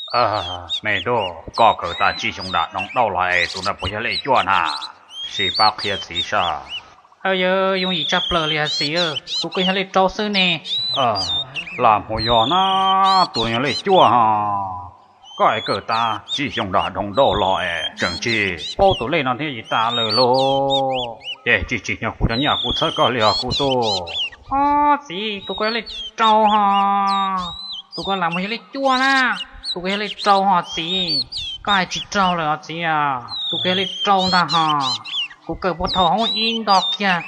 Me tub, koj kawm tas tsib xyoo nram doog dauj los es tus no puas yog lej cuaj na? Sim pab qhia txiv saib. Yog, yooj yim tshaj plaws li os txiv, tus ko yog lej rau xwb ne. Lam mus yog na, tus no yog lej cuaj ho. Koj es kawm tas tsib xyoo nram doog dauj los es tseem tsis paub tus lej no thiab li tas lawm lauj. Ces tsis tsim nyog kuv cov nyiaj kuv txhawb koj li os kuv tub. Ob txiv, tus ko yog lej rau ho. Tus ko lam mus yog lej cuaj na. Tus ko yog lej rau ho txiv. Koj hais tsis raug lawm os txiv. Tus ko yog lej rau ntag ho. Kuv kawm puag thaum hoob ib nto kiag,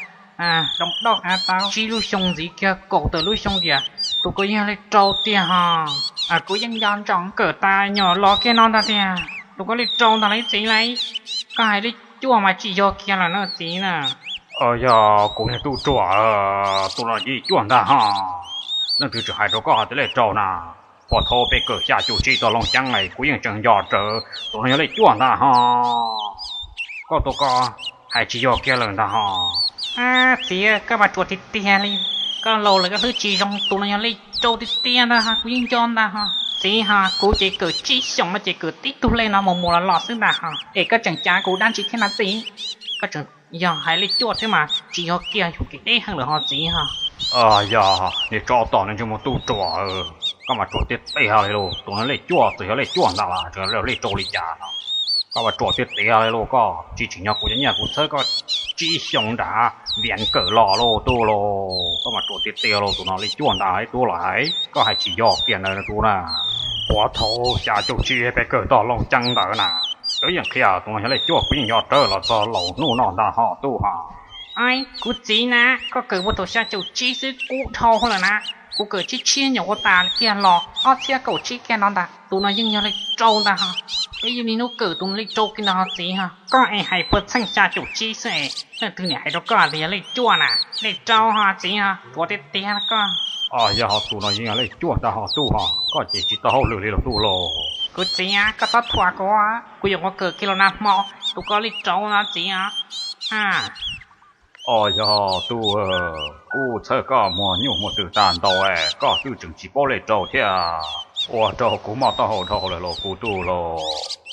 doog dauj av tau tsib lub xyoo ntxiv kiag kaum tawm lub xyoo tiam, tus ko yog lej rau tiag ho. Kuv yeej nco ntsoov kawm tas nyuam los kiag no ntag tiag. Tus ko lej rau ntag lauj txiv lauj. Koj hais lej cuaj mas tsis yog kiag lawm na txiv na. Yog kuv niag tub ruam, tus no yog lej cuaj ntag ho. Leej twg tseem hais rau koj hais tias lej rau na? Puag thaum peb kawm xya caum tsib tau Looj Ceeb es kuv yeej tseem nco rawv tus no yog lej cuaj ntag ho. Koj tus ko hais tsis yog kiag lawm ntag ho. Txiv, koj mas ruam tiag tiag li. Koj laus lawm koj hlwb tsis zoo, tus no yog lej rau tiag tiag ntag ho, kuv yeej nco ntag ho. Txiv ho, kuv ces kawm tsib xyoos no ces kawm tib tug lej no mus mus los los xwb ntag ho, es koj tseem cav kuv dab tsi thiab na txiv? Koj tseem yog hais lej cuaj thiab mas tsis yog kiag, yog kev deb heev lawm ho txiv ho. Yog niag tsov tom niag ntsej muag tub ruam, koj mas ruam tiag tiag li lauj, tus no lej cuaj txawm yog lej cuaj ntag los tseem yog lej rau li cas no. Koj mas ruam tiag tiag li lauj, koj tsis tsim nyog kuv cov nyiaj kuv txhawb koj tsib xyoos nram viav kawm los lauj tub lauj, koj mas ruam tiag tiag lauj, tus no lej cuaj ntag ib tub los, koj hais tsis yog kiag ntawd tub na. Puag thaum xya caum tsib peb kawm tau Looj Ceeb ntawd na, lawv yeej qhia tus no yog lej cuaj, kuv yeej nco rawv los txog laus hnub no ntag ho tub ho. Kuv txiv na, koj kawm puag thaum xya caum tsib xwb kub dhau lawm na, kuv kawm tsib tshiab nyuam qhuav tas kiag los ob txhiab kaum tsib kiag no ntag, tus no yeej yog lej rau ntag ho. Peb yeej niaj hnub kawm tus no lej rau kiag ntag ho txiv ho. Koj es hais puag txheej xya caum tsib xwb es leej twg niam hais rau koj tias yog lej cuaj na? Lej rau ho txiv ho, ruam tiag tiag koj. Yog ho, tus no yeej yog lej cuaj ntag ho tub ho, koj ces tsis tau hauj lwm li lauj tub lauj. Kuv txiv, koj txhob thuam kuv, kuv yuav ua kawm kiag los nag hmo, tus ko lej rau no txiv. Os yog tub, kuv txhawb koj muag nyuj muag twm tag ntau, koj twb tseem tsis paub lej rau thiab. Ua rau kuv mob taub hau dhau lawm lauj kuv tub lauj.